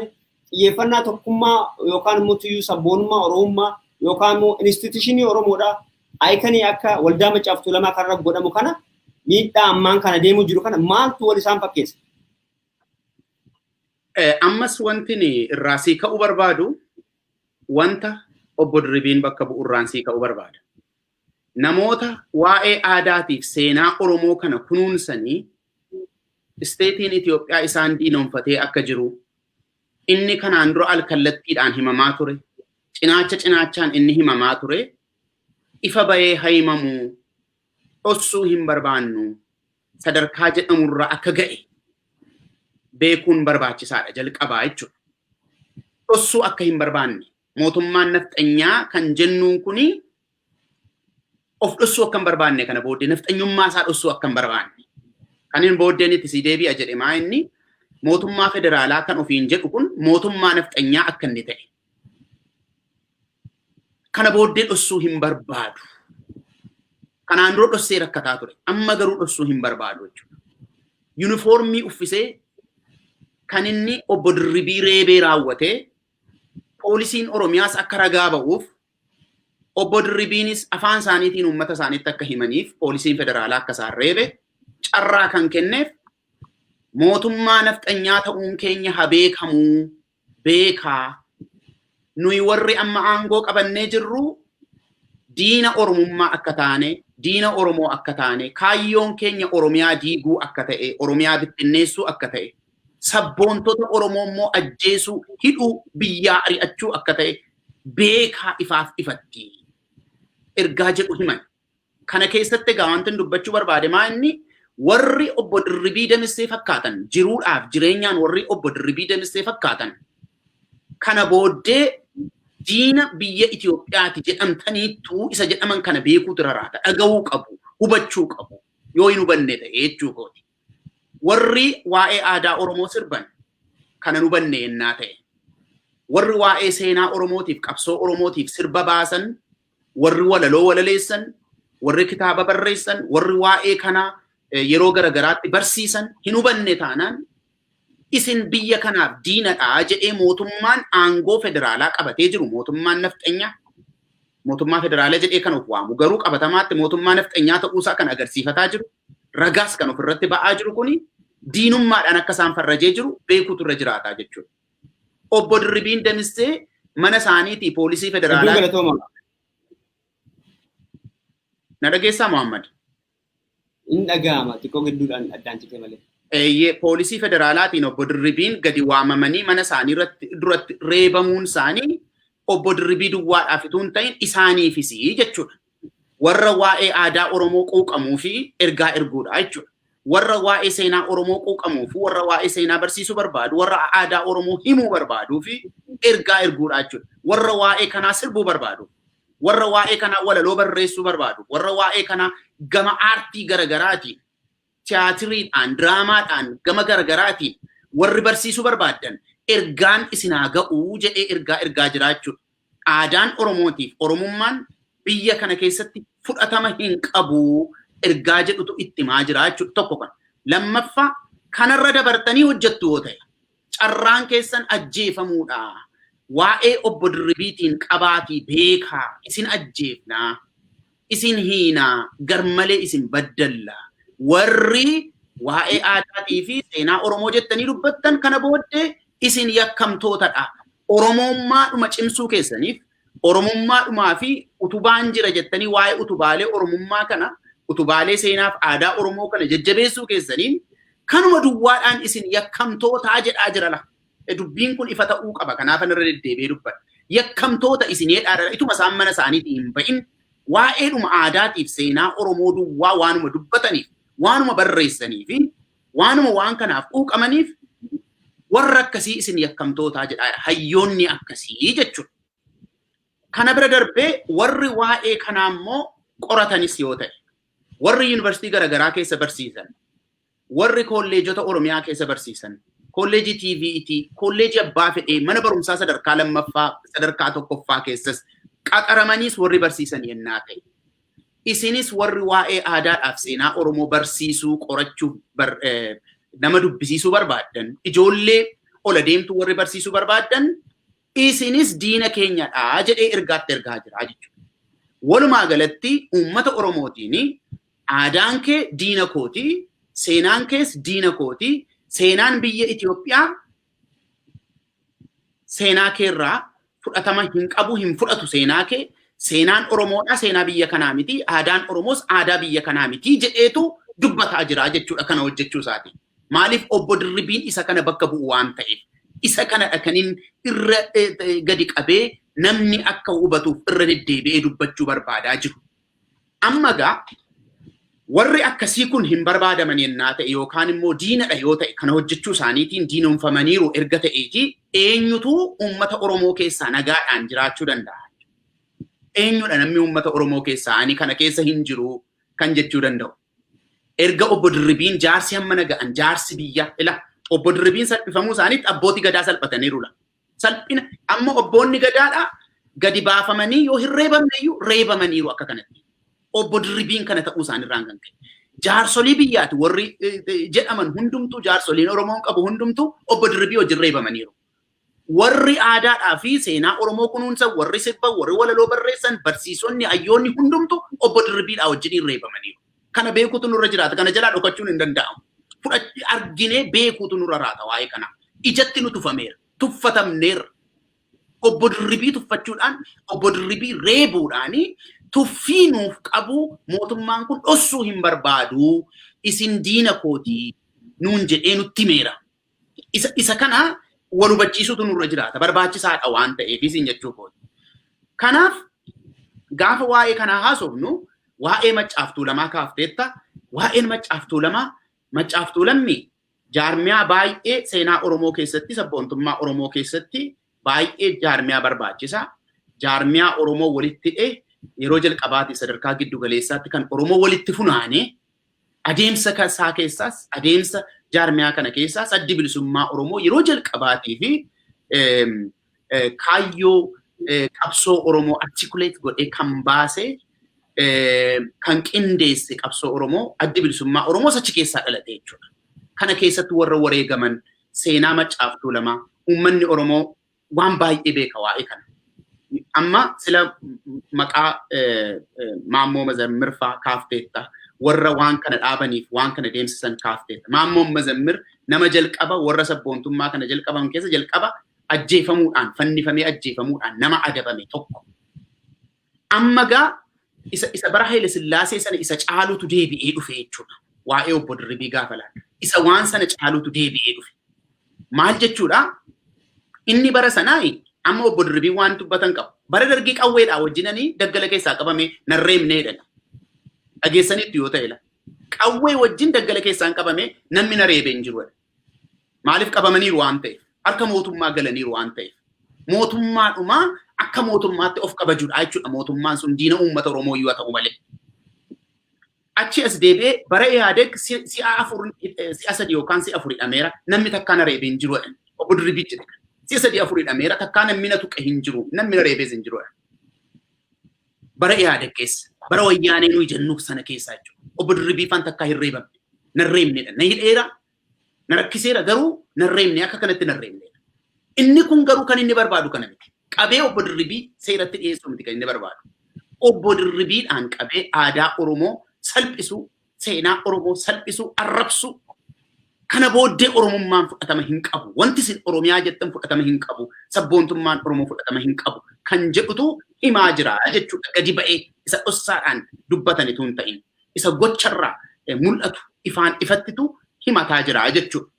xiyyeeffannaa tokkummaa yookaan immoo tuyyuu sabboonummaa Oromummaa yookaan immoo institution Oromoodhaa icon akka Waldaa Macaa fi Tuulamaa kanarra godhamu kana miidhaa ammaan kana deemuu jiru kana maaltu wal isaan fakkeessa? Ammas wanti irraa sii ka'uu barbaadu wanta obbo Dirribiin bakka bu'urraan sii ka'uu barbaada. Namoota waa'ee aadaatiif seenaa Oromoo kana kunuunsanii isteetiin Itoophiyaa isaan diinonfatee akka jiru inni kanaan dura alkallattiidhaan himamaa ture, cinaacha cinaachaan inni himamaa ture, ifa bahee haimamuu dhossuu hin barbaannu sadarkaa jedhamurra akka ga'e beekuun barbaachisaadha jalqabaa jechuudha. Dhossuu akka hin barbaanne mootummaan nafxanyaa kan jennuun kuni of dhossuu akka hin barbaanne kana booddee nafxanyummaa isaa dhossuu akka hin barbaanne. Kan inni booddeen itti si deebi'a jedhe maa inni mootummaa federaalaa kan ofiin jedhu kun mootummaa nafxanyaa akka inni ta'e. Kana booddee dhossuu hin barbaadu. Kanaan dura dhossee rakkataa ture. Amma garuu dhossuu hin barbaadu jechuudha. Yuunifoormii uffisee kan inni obbo Dirribii reebee raawwatee poolisiin Oromiyaas akka ragaa ba'uuf obbo Dirribiinis afaan isaaniitiin uummata isaaniitti akka himaniif poolisiin federaalaa akka isaan reebe carraa kan kenneef mootummaa nafxanyaa ta'uun keenya haa beekamuu beekaa nuyi warri amma aangoo qabannee jirru diina Oromummaa akka taane, diina Oromoo akka taane, kaayyoon keenya Oromiyaa diiguu akka ta'e, Oromiyaa bittinneessuu akka ta'e, sabboontota Oromoo immoo ajjeesuu, hidhuu, biyyaa ari'achuu akka ta'e beekaa ifaaf ifatti ergaa jedhu himan. Kana keessatti egaa wanti dubbachuu barbaade maa inni warri obbo Dirribii Damissee fakkaatan jiruudhaaf jireenyaan warri obbo Dirribii Damissee fakkaatan kana booddee diina biyya Itoophiyaati jedhamtaniittuu isa jedhaman kana beekuutu raraata. Dhaga'uu qabu, hubachuu qabu. Yoo hin hubanne ta'e jechuu kooti. Warri waa'ee aadaa Oromoo sirban kana hin hubanne yennaa ta'e. Warri waa'ee seenaa Oromootiif qabsoo Oromootiif sirba baasan, warri walaloo walaleessan, warri kitaaba barreessan, warri waa'ee kanaa yeroo garagaraatti barsiisan hin hubanne taanaan isin biyya kanaaf diinadha jedhee mootummaan aangoo federaalaa qabatee jiru mootummaan nafxanyaa mootummaa federaalaa jedhee kan of waamu garuu qabatamaatti mootummaa nafxanyaa ta'uusaa kan agarsiifataa jiru ragaas kan ofirratti ba'aa jiru kuni diinummaadhaan akka isaan farrajee jiru beekuutu irra jiraataa jechuudha. Obbo Dirribiin Damissee mana isaaniitii poolisii federaalaa. Na dhageessaa Muhammad? Inni dhaga'ama xiqqoo gidduudhaan addaan citee malee. Eeyyee poolisii federaalaatiin obbo Dirribiin gadi waamamanii mana isaanii irratti duratti reebamuun isaanii obbo Dirribii duwwaadhaaf utuu hin ta'in isaaniifis jechuudha. Warra waa'ee aadaa Oromoo quuqamuu fi ergaa erguudha jechuudha. Warra waa'ee seenaa Oromoo quuqamuu fi warra waa'ee seenaa barsiisuu barbaadu, warra aadaa Oromoo himuu barbaaduu fi ergaa erguudha jechuudha. Warra waa'ee kanaa sirbuu barbaadu, warra waa'ee kanaa walaloo barreessuu barbaadu, warra waa'ee kanaa gama aartii garagaraatiin tiyaatiriidhaan, diraamaadhaan, gama garagaraatiin warri barsiisuu barbaaddan ergaan isin haa ga'uu jedhee ergaa ergaa jira jechuudha. Aadaan Oromootiif Oromummaan biyya kana keessatti fudhatama hin qabu ergaa jedhutu itti himaa jira jechuudha tokko kana. Lammaffaa kanarra dabartanii hojjettu yoo ta'e carraan keessan ajjeefamuudha. Waa'ee obbo Dirribiitiin qabaatii beekaa isin ajjeefnaa, isin hiinaa, garmalee isin baddalla. Warri waa'ee aadaatii fi seenaa Oromoo jettanii dubbattan kana booddee isin yakkamtootadha. Oromummaadhuma cimsuu keessaniif Oromummaadhumaa fi utubaan jira jettanii waa'ee utubaalee Oromummaa kana utubaalee seenaaf aadaa Oromoo kana jajjabeessuu keessaniin kanuma duwwaadhaan isin yakkamtootaa jedhaa jira la. Dubbiin kun ifa ta'uu qaba. Kanaafan irra deddeebi'ee dubbadha. Yakkamtoota isin jedhaa ituma isaan mana isaaniitii hin ba'in waa'eedhuma aadaatiif seenaa Oromoo duwwaa waanuma dubbataniif waanuma barreessanii fi waanuma waan kanaaf quuqamaniif warra akkasii isin yakkamtootaa jedhaa hayyoonni akkasii jechuudha. Kana bira darbee warri waa'ee kanaa immoo qoratanis yoo ta'e warri yuunivarsiitii garaagaraa keessa barsiisan warri kolleejota Oromiyaa keessa barsiisan kolleejii TVET, kolleejii abbaa fedhee mana barumsaa sadarkaa lammaffaa sadarkaa tokkoffaa keessas qaxaramaniis warri barsiisan yennaa ta'e. Isinis warri waa'ee aadaadhaaf seenaa Oromoo barsiisuu qorachuu nama dubbisiisuu barbaaddan ijoollee ola deemtuu warri barsiisuu barbaaddan isinis diina keenyadha jedhee ergaatti ergaa jira jechuudha. Walumaa galatti uummata Oromootiin aadaan kee diina kooti, seenaan kees diina kooti, seenaan biyya Itoophiyaa Seenaa keerraa fudhatama hin qabu, hin fudhatu seenaa kee. Seenaan Oromoodha, seenaa biyya kanaa miti. Aadaan Oromoos aadaa biyya kanaa miti jedheetu dubbataa jira jechuudha kana hojjechuu isaati. Maaliif obbo Dirribiin isa kana bakka bu'u waan ta'eef. Isa kanadha kanin irra gadi qabee namni akka hubatuuf irra deddeebi'ee dubbachuu barbaadaa jiru. Amma gaa warri akkasii kun hin barbaadaman yennaa ta'e yookaan immoo diinadha yoo ta'e kana hojjechuu isaaniitiin diinomfamaniiru erga ta'eeti eenyutu uummata Oromoo keessaa nagaadhaan jiraachuu danda'a? Eenyudha namni uummata Oromoo keessaa ani kana keessa hin jiru kan jechuu danda'u? Erga obbo Dirribiin jaarsi hamma naga'an jaarsi biyya ila obbo Dirribiin salphifamuu isaaniitti abbootii gadaa salphataniiru. Salphina amma obboonni gadaadha gadi baafamanii yoo hin reebamne iyyuu reebamaniiru akka kanatti. Obbo Dirribiin kana ta'uu isaaniirraan kan ka'e. Jaarsolii biyyaati warri jedhaman hundumtuu jaarsoliin Oromoon qabu hundumtuu obbo Dirribii wajjin reebamaniiru. Warri aadaadhaa fi seenaa Oromoo kunuunsan, warri sirban, warri walaloo barreessan, barsiisonni, hayyoonni hundumtuu obbo Dirribiidhaa wajjin reebamaniiru. Kana beekuutu nurra jiraata. Kana jalaa dhokachuun hin danda'amu. Arginee beekuutu nurra raata waa'ee kanaa. Ijatti nu tufameera. Tuffatamneerra. Obbo Dirribii tuffachuudhaan, obbo Dirribii reebuudhaanii tuffii nuuf qabu mootummaan kun dhossuu hin barbaadu. Isin diina kootii nuun jedhee nutti himeera. Isa kana wal hubachiisuutu nurra jiraata. Barbaachisaadha waan ta'eef isin jechuu kooti. Kanaaf gaafa waa'ee kanaa haasofnu waa'ee Maccaaf Tuulamaa kaafteetta. Waa'een Maccaaf Tuulamaa, Maccaaf Tuulamni jaarmiyaa baay'ee seenaa Oromoo keessatti, sabboontummaa Oromoo keessatti baay'ee jaarmiyaa barbaachisaa. Jaarmiyaa Oromoo walitti hidhee yeroo jalqabaati sadarkaa giddu galeessaatti kan Oromoo walitti funaanee adeemsa isaa keessaas adeemsa jaarmiyaa kana keessaas addi bilisummaa Oromoo yeroo jalqabaatii fi kaayyoo qabsoo Oromoo articulate godhee kan baase kan qindeesse qabsoo Oromoo addi bilisummaa Oromoo achi keessaa dhalate jechuudha. Kana keessatti warra wareegaman seenaa Maccaaf Tuulamaa uummanni Oromoo waan baay'ee beeka waa'ee kana. Amma sila maqaa Maammoo Mazammir fa'aa kaafteetta. Warra waan kana dhaabaniif waan kana deemsisan kaafteetta. Maammoon Mazammir nama jalqaba warra sabboontummaa kana jalqaban keessa jalqaba ajjeefamuudhaan fannifamee ajjeefamuudhaan nama adabame tokko. Amma gaa isa bara Haile Sillaasee sana isa caalutu deebi'ee dhufe jechuudha. Waa'ee obbo Dirribii gaafa laala. Isa waan sana caalutu deebi'ee dhufe. Maal jechuudha? Inni bara sanaa amma obbo Dirribii waan dubbatan qabu. Bara dargii qawweedhaa wajjinanii daggala keessaa qabame narreemnee jedhan. Dhageessanitti yoo ta'e la. Qawwee wajjin daggala keessaan qabame namni na reebe hin jiru. Maaliif qabamaniiru waan ta'eef. Harka mootummaa galaniiru waan ta'eef. Mootummaadhumaa akka mootummaatti of kabajuudha jechuudha. Mootummaan sun diina uummata Oromoo iyyuu haa ta'u malee. Achi as deebi'ee bara Ihaadeg si'a afur, si'a sadi yookaan si'a afur hidhameera, namni takkaa na reebe hin jiru. Obbo Dirribii jedhe. Si'a sadi afur hidhameera, takkaa namni na tuqe hin jiru, namni na reebes hin jiru. Bara Ihaadeg keessa, bara wayyaanee nuyi jennuuf sana keessa jechuudha. Obbo Dirribii faan takkaa hin reebamne, na reebnedha. Na hidheera, na rakkiseera garuu na reebne, akka kanatti na reebnedha. Inni kun garuu kan inni barbaadu kana miti. Qabee obbo Dirribii seeratti dhiyeessuu miti kan inni barbaadu. Obbo Dirribiidhaan qabee aadaa Oromoo salphisuu, seenaa Oromoo salphisuu, arrabsuu. Kana booddee Oromummaan fudhatama hin qabu. Wanti isin Oromiyaa jettan fudhatama hin qabu. Sabboontummaan Oromoo fudhatama hin qabu. Kan jedhutu himaa jira jechuudha. Gadi ba'ee isa dhossaadhaan dubbatanitu hin ta'in. Isa gocharraa mul'atu ifaan ifattitu himataa jira jechuudha.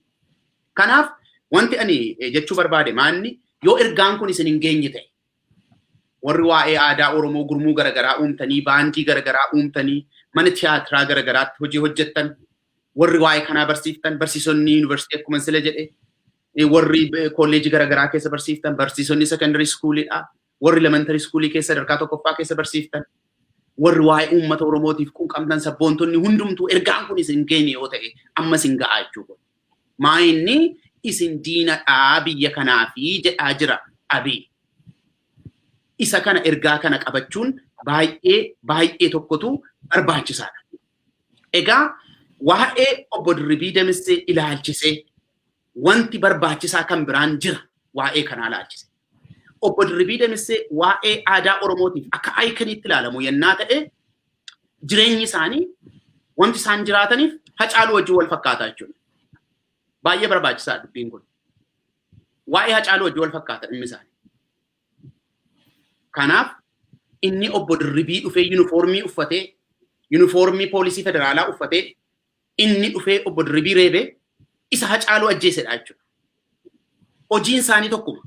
Kanaaf wanti ani jechuu barbaade maanni yoo ergaan kun isin hin geenye ta'e warri waa'ee aadaa Oromoo gurmuu garaagaraa uumtanii, baandii garaagaraa uumtanii, mana tiyaatiraa garaagaraatti hojii hojjettan, warri waa'ee kanaa barsiiftan, barsiisonni yuunivarsiitii akkuma sila jedhe, warri kolleejii garaagaraa keessa barsiiftan, barsiisonni secondary schoolidha, warri elementary schoolii keessa sadarkaa tokkoffaa keessa barsiiftan, warri waa'ee uummata Oromootiif quuqamtan sabboontonni hundumtuu ergaan kun isin geenye yoo ta'e amma isin ga'aa jechuudha. Maa inni isin diinadhaa biyya kanaafi jedhaa jira Abiy. Isa kana ergaa kana qabachuun baay'ee baay'ee tokkotu barbaachisaadha. Egaa waa'ee obbo Dirribii Damissee ilaalchisee wanti barbaachisaa kan biraan jira waa'ee kanaa ilaalchise. Obbo Dirribii Damissee waa'ee aadaa Oromootiif akka iconiitti ilaalamu yennaa ta'e jireenyi isaanii wanti isaan jiraataniif Hacaaluu wajjin wal fakkaataa jechuudha. Baay'ee barbaachisaa dubbiin kun. Waa'ee Hacaaluu wajjin wal fakkaata dhimmi isaanii. Kanaaf inni obbo Dirribii dhufee yuunifoormii uffatee, yuunifoormii poolisii federaalaa uffatee, inni dhufee obbo Dirribii reebee isa Hacaaluu ajjeesedha jechuudha. Hojiin isaanii tokkuma.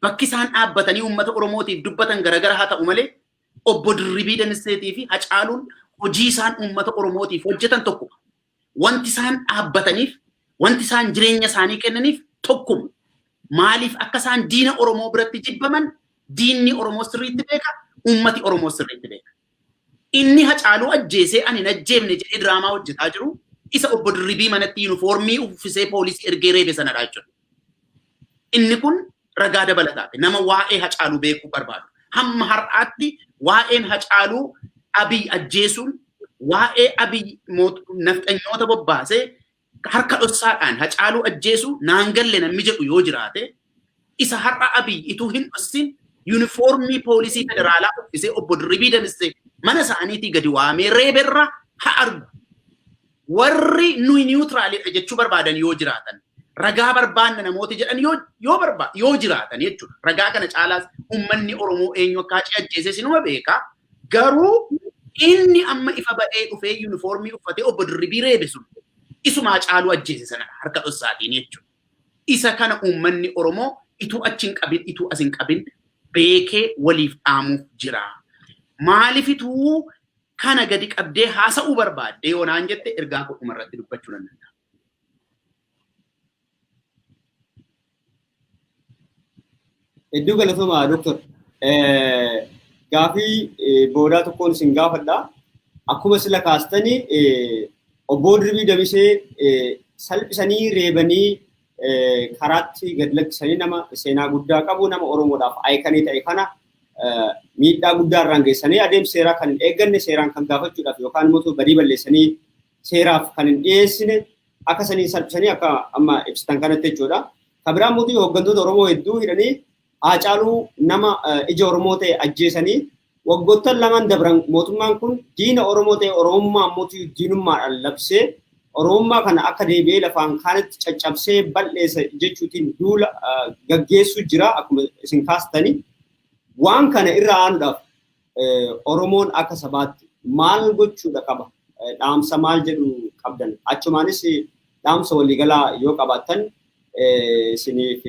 Bakki isaan dhaabbatanii uummata Oromootiif dubbatan garagara haa ta'u malee obbo Dirribii Damiseetii fi Hacaaluun hojii isaan uummata Oromootiif hojjetan tokkuma. Wanti isaan dhaabbataniif, wanti isaan jireenya isaanii kennaniif tokkuma. Maaliif akka isaan diina Oromoo biratti jibbaman diinni Oromoo sirriitti beeka, uummati Oromoo sirriitti beeka. Inni Hacaaluu ajjeesee ani hin ajjeefne jedhee diraamaa hojjetaa jiru isa obbo Dirribii manatti yuunifoormii uffisee poolisii ergee reebe sanadha jechuudha. Inni kun ragaa dabalataati. Nama waa'ee Hacaaluu beekuu barbaadu. Hamma har'aatti waa'een Hacaaluu Abiy ajjeesuun, waa'ee Abiy nafxanyoota bobbaasee harka dhossaadhaan Hacaaluu ajjeesuu naan galle namni jedhu yoo jiraate, isa har'a Abiy ituu hin dhossin yuunifoormii poolisii federaalaa uffisee obbo Dirribii Damissee mana isaaniitii gadi waamee reeberra haa argu. Warri nuyi niwutiraalidha jechuu barbaadan yoo jiraatan, ragaa barbaanna namooti jedhan yoo yoo jiraatan jechuudha. Ragaa kana caalaas uummanni Oromoo eenyu akka Hacee ajjeese sinuma beeka. Garuu inni amma ifa ba'ee dhufee yuunifoormii uffatee obbo Dirribii reebe sun isuma Hacaaluu ajjeese sanadha harka dhossaatiin jechuudha. Isa kana uummanni Oromoo ituu achi hin qabin, ituu as hin qabin beekee waliif dhaamuuf jira. Maalifituu kana gadi qabdee haasa'uu barbaadde yoo naan jette, ergaa koo dhumarratti dubbachuu nan danda'a. Hedduu galatoomaa, Dooktor. Gaafii boodaa tokkoon isin gaafadha. Akkuma sila kaastanii, obbo Dirribii Damisee salphisanii reebanii karaatti gad lakkisanii, nama seenaa guddaa qabu, nama Oromoodhaaf icon ta'e kana miidhaa guddaa irraan geessanii, adeemsa seeraa kan hin eegganne, seeraan kan gaafachuudhaaf yookaan immoo badii balleessanii seeraaf kan hin dhiyeessine, akka sanii salphisanii akka amma ibsitan kanatti jechuudha. Kan biraa immoo hooggantoota Oromoo hedduu hidhanii, Haacaaluu nama ija Oromoo ta'e ajjeesanii, waggoottan lamaan dabran mootummaan kun diina Oromoo ta'e, Oromummaa ammoo diinummaadhaan labsee, Oromummaa kana akka deebi'ee lafaan kaanitti caccabsee bal'eessa jechuutiin duula gaggeessuu jira akkuma isin kaastanii. Waan kana irra aanuudhaaf Oromoon akka sabaatti maal gochuudha qaba? Dhaamsa maal jedhu qabdan? Achumaanis dhaamsa waliigalaa yoo qabaattan isiniif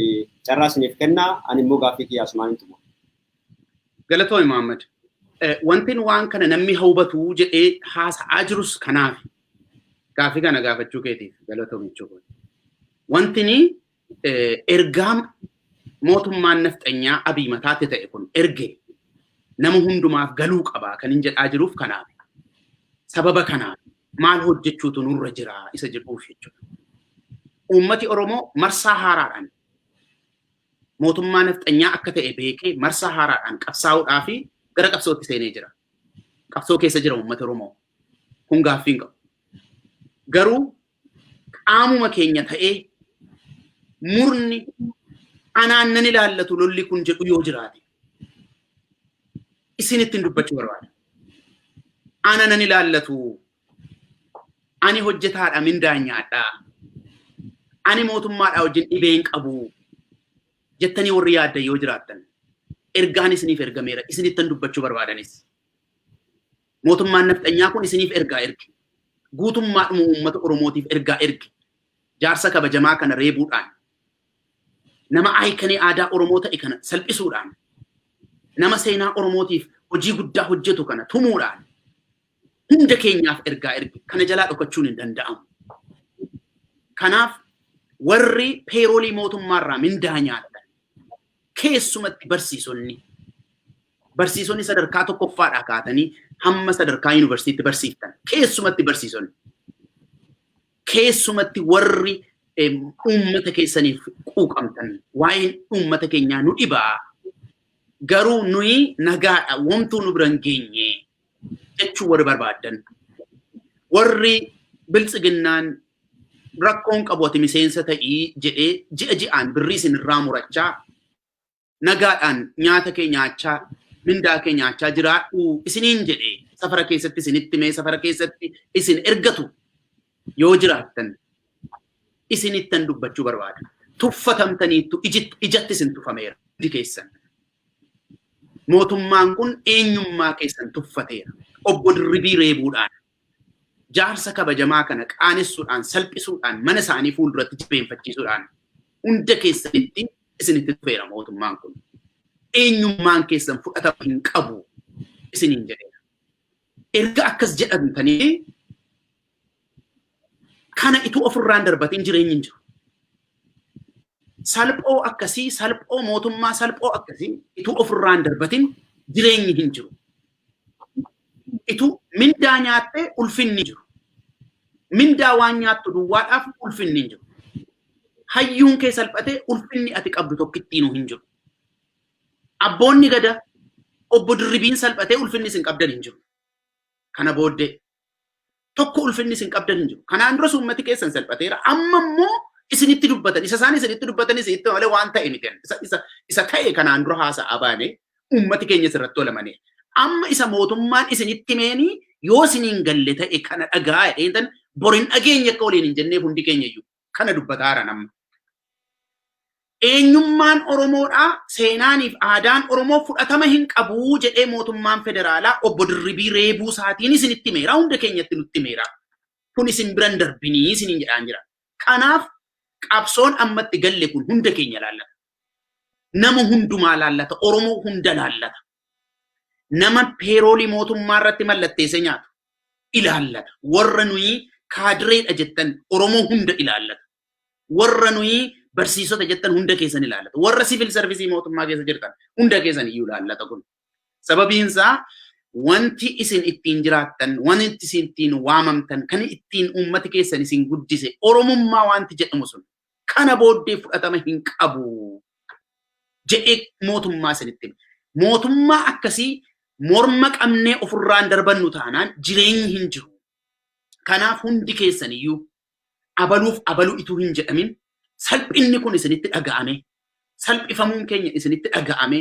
carraa isiniif kennaa, ani immoo gaaffii kiyyaa asumaan hin xumura. Galatoomi, Muhammad. Wanti waan kana namni hubatu jedhee haasa'aa jirus kanaaf. Gaaffii kana gaafachuu keetiif galatoomi jechuudha. Wanti ergaa mootummaan nafxanyaa Abiy mataatti ta'e kun erge nama hundumaaf galuu qaba kan hin jedhaa jiruuf kanaaf. Sababa kanaaf maal hojjechuutu nurra jira isa jedhuuf jechuudha. Uummati Oromoo marsaa haaraadhaan mootummaa nafxanyaa akka ta'e beekee marsaa haaraadhaan qabsaa'uudhaa fi gara qabsootti seenee jira. Qabsoo keessa jira uummati Oromoo. Kun gaaffii hin qabu. Garuu qaamuma keenya ta'ee murni anaan nan ilaallatu lolli kun jedhu yoo jiraate, isinittiin dubbachuu barbaada. Ana nan ilaallatu. Ani hojjetaadha, mindaan nyaadha. Ani mootummaadha wajjin dhibee hin qabu jettanii warri yaaddan yoo jiraattan, ergaan isiniif ergameera, isinittan dubbachuu barbaadanis. Mootummaan nafxanyaa kun isiniif ergaa erge. Guutummaadhuma uummata Oromootiif ergaa erge. Jaarsa kabajamaa kana reebuudhaan, nama icon aadaa Oromoo ta'e kana salphisuudhaan, nama seenaa Oromootiif hojii guddaa hojjetu kana tumuudhaan hunda keenyaaf ergaa erge. Kana jalaa dhokachuun hin danda'amu. Kanaaf warri payroll mootummaarraa mindaa nyaatan, keessumatti barsiisonni sadarkaa tokkoffaadhaa kaatanii hamma sadarkaa yuunivarsiitti barsiiftan, keessumatti barsiisonni, keessumatti warri uummata keessaniif quuqamtan, waa'een uummata keenyaa nu dhibaa, garuu nuyi nagaadha, womtuu nu bira hin geenye jechuu warri barbaaddan, warri biltsiginnaan rakkoon qabu ati miseensa ta'ii jedhee ji'a ji'aan birrii isin irraa murachaa, nagaadhaan nyaata kee nyaachaa, mindaa kee nyaachaa jiraadhu isiniin jedhee safara keessatti isinitti mee safara keessatti isin ergatu yoo jiraattan, isinittan dubbachuu barbaada. Tuffatamtaniittu, ijatti isin tufameera hundi keessan. Mootummaan kun eenyummaa keessan tuffateera. Obbo Dirribii reebuudhaan, jaarsa kabajamaa kana qaanessuudhaan, salphisuudhaan, mana isaanii fuulduratti jibeenfachiisuudhaan hunda keessanitti isinitti tufeera mootummaan kun. Eenyummaan keessan fudhatama hin qabu isiniin jedheera. Erga akkas jedhamtanii kana ituu ofirraan darbatiin jireenyi hin jiru. Salphoo akkasii, salphoo mootummaa salphoo akkasii ituu ofirraan darbatiin jireenyi hin jiru. Ituu mindaa nyaattee ulfinni jiru. Mindaa waan nyaattu duwwaadhaaf ulfinni hin jiru. Hayyuun kee salphatee ulfinni ati qabdu tokkittiinuu hin jiru. Abboonni gada obbo Dirribiin salphatee ulfinni isin qabdan hin jiru. Kana booddee tokko ulfinni isin qabdan hin jiru. Kanaan duras uummati keessan salphateera. Amma immoo isinitti dubbatan. Isa isaan isinitti dubbatan isinitti malee waan ta'e miti. Isa ta'e kanaan dura haasa'aa baane uummati keenya sirratti olamane. Amma isa mootummaan isinitti meenii yoo isiniin galle ta'e kana dhagaa jedheen borin dhageenya akka waliin hin jenneef hundi keenya iyyuu kana dubbataaran amma. Eenyummaan Oromoodhaa, seenaaniif aadaan Oromoo fudhatama hin qabuu jedhee mootummaan federaalaa obbo Dirribii reebuu isaatiin isinitti himeera, hunda keenyatti nutti himeera. Kun isin biran darbinii isiniin jedhaan jira. Kanaaf qabsoon ammatti galle kun hunda keenya laallata. Nama hundumaa laallata, Oromoo hunda laallata. Nama payroll mootummaa irratti mallatteessee nyaatu ilaallata. Warra nuyi kaadireedha jettan Oromoo hunda ilaallata. Warra nuyi barsiisota jettan hunda keessan ilaallata. Warra civil service mootummaa keessa jirtan hunda keessan iyyuu ilaallata kun. Sababiin isaa wanti isin ittiin jiraattan, wanti isin ittiin waamamtan, kan ittiin uummati keessan isin guddise Oromummaa wanti jedhamu sun kana booddee fudhatama hin qabu jedhee mootummaa isinitti hima. Mootummaa akkasii morma qabnee ofirraan darbannu taanaan jireenyi hin jiru. Kanaaf hundi keessan iyyuu abaluuf abaluu ituu hin jedhamin salphinni kun isinitti dhaga'ame, salphifamuun keenya isinitti dhaga'ame,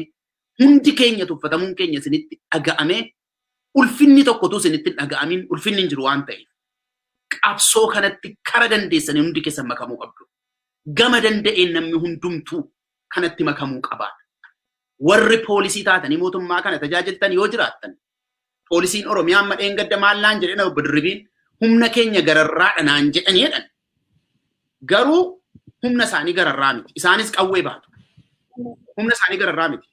hundi keenya tuffatamuun keenya isinitti dhaga'ame, ulfinni tokkotu isinitti hin dhaga'amin, ulfinni hin jiru waan ta'eef. Qabsoo kanatti kara dandeessanii hundi keessan makamuu qabdu. Gama danda'een namni hundumtuu kanatti makamuu qaba. Warri poolisii taatanii mootummaa kana tajaajiltan yoo jiraattan, poolisiin Oromiyaa amma dheengadda maallaan jedhan obbo Dirribiin humna keenya gararraadha naan jedhanii jedhan. Garuu humna isaanii gararraa miti. Isaanis qawwee baatu. Humna isaanii gararraa miti.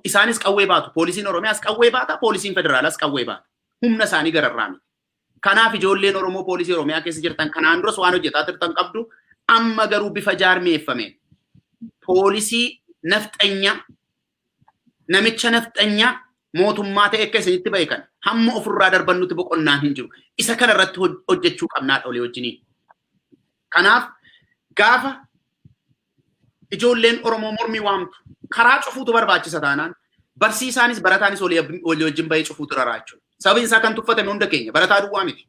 Isaanis qawwee baatu. Poolisiin Oromiyaas qawwee baata, poolisiin federaalaas qawwee baata. Humna isaanii gararraa miti. Kanaaf ijoolleen Oromoo poolisii Oromiyaa keessa jirtan kanaan duras waan hojjetaa turtan qabdu, amma garuu bifa jaarmeeffameen poolisii nafxanyaa, namicha nafxanyaa mootummaa ta'e akka isinitti ba'e kana hamma ofirraa darbannutti boqonnaan hin jiru. Isa kana irratti hojjechuu qabnaa olii wajjiniin. Kanaaf gaafa ijoolleen Oromoo mormii waamtu karaa cufuutu barbaachisa taanaan barsiisaanis barataanis walii wajjin bahee cufuutu raraa jechuudha. Sababiin isaa kan tuffatame hunda keenya, barataa duwwaa miti.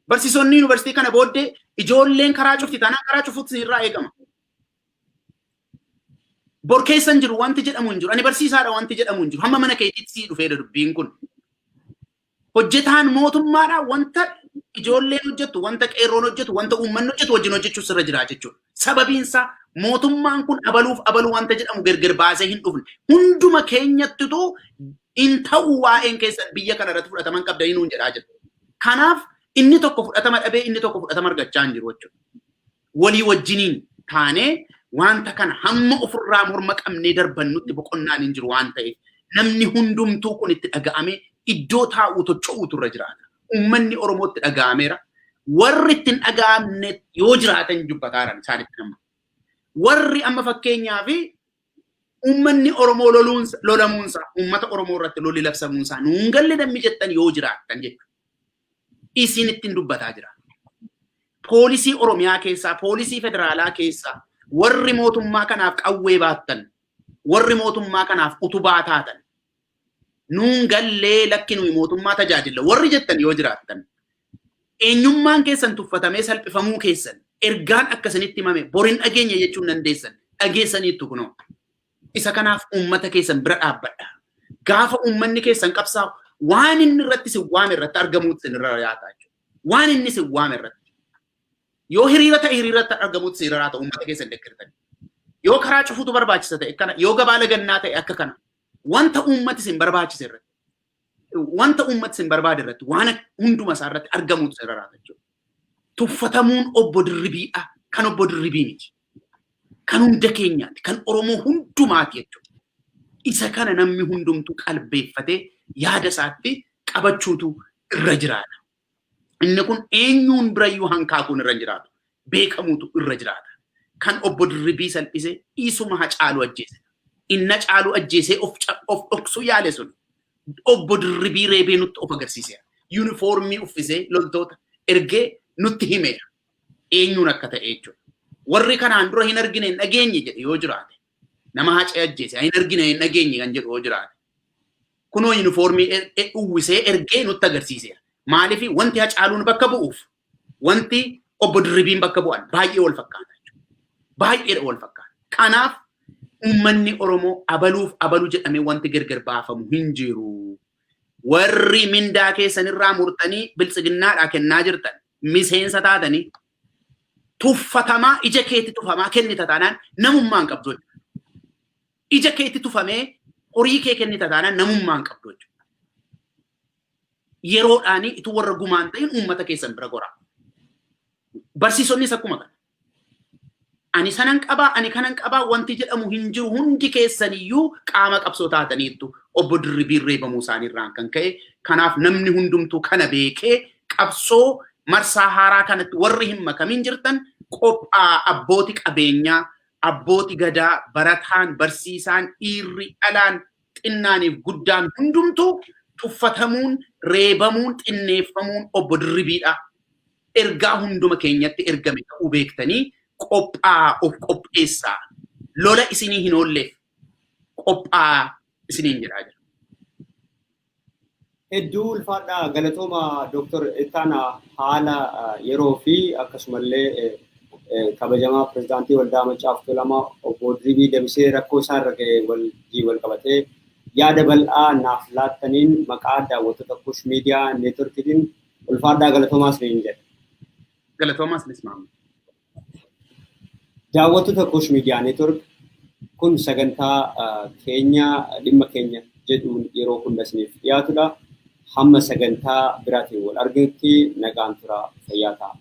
Barsiisonni yuunivarsiitii kana booddee ijoolleen karaa cufti taanaan karaa cufuutu isinirraa eegama. Bor keessa hin jiru wanti jedhamu hin jiru. Ani barsiisaadha wanti jedhamu hin jiru. Hamma mana keetiitti sii dhufeedha dubbiin kun. Hojjetaan mootummaadha wanta ijoolleen hojjettu, wanta qeerroon hojjetu, wanta uummanni hojjetu wajjin hojjechuu sirra jira jechuudha. Sababiin isaa mootummaan kun abaluuf abaluu wanta jedhamu gargar baasee hin dhufne. Hunduma keenyattitu hin ta'u waa'een keessan biyya kana irratti fudhataman qabdanii nuun jedhaa jiru. Kanaaf inni tokko fudhatama dhabee inni tokko fudhatama argachaa hin jiru jechuudha. Walii wajjiniin taanee wanta kana hamma ofirraa morma qabnee darbannutti boqonnaan hin jiru waan ta'eef namni hundumtuu kun itti dhaga'amee iddoo taa'uu tocho'uutu irra jiraata. Uummanni Oromoo itti dhaga'ameera. Warri itti hin dhaga'amne yoo jiraatan dubbataaran isaanitti nama. Warri amma fakkeenyaa fi uummanni Oromoo lolamuunsa, uummata Oromoo irratti lolli labsamuunsaa nuun galle namni jettan yoo jiraattan jechuudha. Isin ittiin dubbataa jira. Poolisii Oromiyaa keessaa, poolisii federaalaa keessaa warri mootummaa kanaaf qawwee baattan, warri mootummaa kanaaf utubaa taatan, nuun gallee lakki nuyi mootummaa tajaajilla warri jettan yoo jiraattan, eenyummaan keessan tuffatamee salphifamuu keessan ergaan akkasinitti himame borin dhageenya jechuun dandeessan, dhageessaniittu kunoo. Isa kanaaf uummata keessan bira dhaabbadha. Gaafa uummanni keessan qabsaa'u waan inni irratti isin waame irratti argamuutu isin irra yaata jechuudha. Waan inni isin waame irratti. Yoo hiriira ta'e hiriirratti argamuutu isin irra jiraata uummata keessan deeggartanii. Yoo karaa cufuutu barbaachisa ta'e kana, yoo gabaa lagannaa ta'e akka kana, wanta uummati isin barbaachise irratti, wanta uummati isin barbaade irratti, waan hunduma isaa irratti argamuutu isin irra jiraata jechuudha. Tuffatamuun obbo Dirribiidha. Kan obbo Dirribii miti. Kan hunda keenyaati. Kan Oromoo hundumaati jechuudha. Isa kana namni hundumtuu qalbeeffatee yaada isaatti qabachuutu irra jiraata. Inni kun eenyuun birayyuu hankaakuun irra hin jiraatu. Beekamuutu irra jiraata. Kan obbo Dirribii salphise isuma Hacaaluu ajjeese. Inna Caaluu ajjeesee of dhoksuu yaale sun obbo Dirribii reebee nutti of agarsiiseera. Yuunifoormii uffisee loltoota ergee nutti himeera. Eenyuun akka ta'e jechuudha. Warri kanaan dura hin argine hin dhageenye jedhe yoo jiraate, nama Hacee ajjeese hin argine hin dhageenye kan jedhu yoo jiraate, kunoo yuunifoormii uwwisee ergee nutti agarsiiseera. Maaliif wanti Hacaaluun bakka bu'uuf wanti obbo Dirribiin bakka bu'an baay'ee wal fakkaata jechuudha. Baay'ee wal fakkaata. Kanaaf uummanni Oromoo abaluuf abalu jedhamee wanti gargar baafamu hin jiru. Warri mindaa keessanirraa murtanii biltsiginnaadhaa kennaa jirtan miseensa taatanii tuffatamaa ija keetti tufamaa kennita taanaan namummaa hin qabdu jechuudha. Ija keetti tufamee horii kee kennita taanaan namummaa hin qabdu jechuudha. Yeroodhaanii ituu warra gumaan ta'in uummata keessan bira goraa. Barsiisonnis akkuma kana. Ani sanan qabaa, ani kanan qabaa wanti jedhamu hin jiru, hundi keessaniyyuu qaama qabsoo taataniittu obbo Dirribiin reebamuu isaaniirraan kan ka'e. Kanaaf namni hundumtuu kana beekee qabsoo marsaa haaraa kanatti warri hin makamin jirtan qophaa, abbooti qabeenyaa, abbooti gadaa, barataan, barsiisaan, dhiirri, dhalaan, xinnaaniif guddaan hundumtuu tuffatamuun, reebamuun, xinneeffamuun obbo Dirribiidha. Ergaa hunduma keenyatti ergame ta'uu beektanii qophaa of qopheessaa. Lola isinii hin oolleef qophaa isiniin jedhaa jira. Hedduu ulfaadhaa, galatooma Dooktor Ittaanaa, haala yeroo fi akkasumallee kabajamaa pirezidaantii Waldaa Maccaaf Tuulamaa obbo Dirribii Damisee rakkoo isaan irra ga'e wajjin wal qabatee yaada bal'aa naaf laattaniin maqaa daawwattoota Kush Miidiyaa Neetworkiitiin ulfaadhaa, galatoomaa isiniin jedha. Galatoomaa isinis, maamila. Daawwattoota Kush Miidiyaa Neetwork, kun sagantaa keenya dhimma keenya jedhuun yeroo hunda isiniif dhiyaatudha. Hamma sagantaa biraatiin wal arginutti nagaan tura, fayyaa ta'a.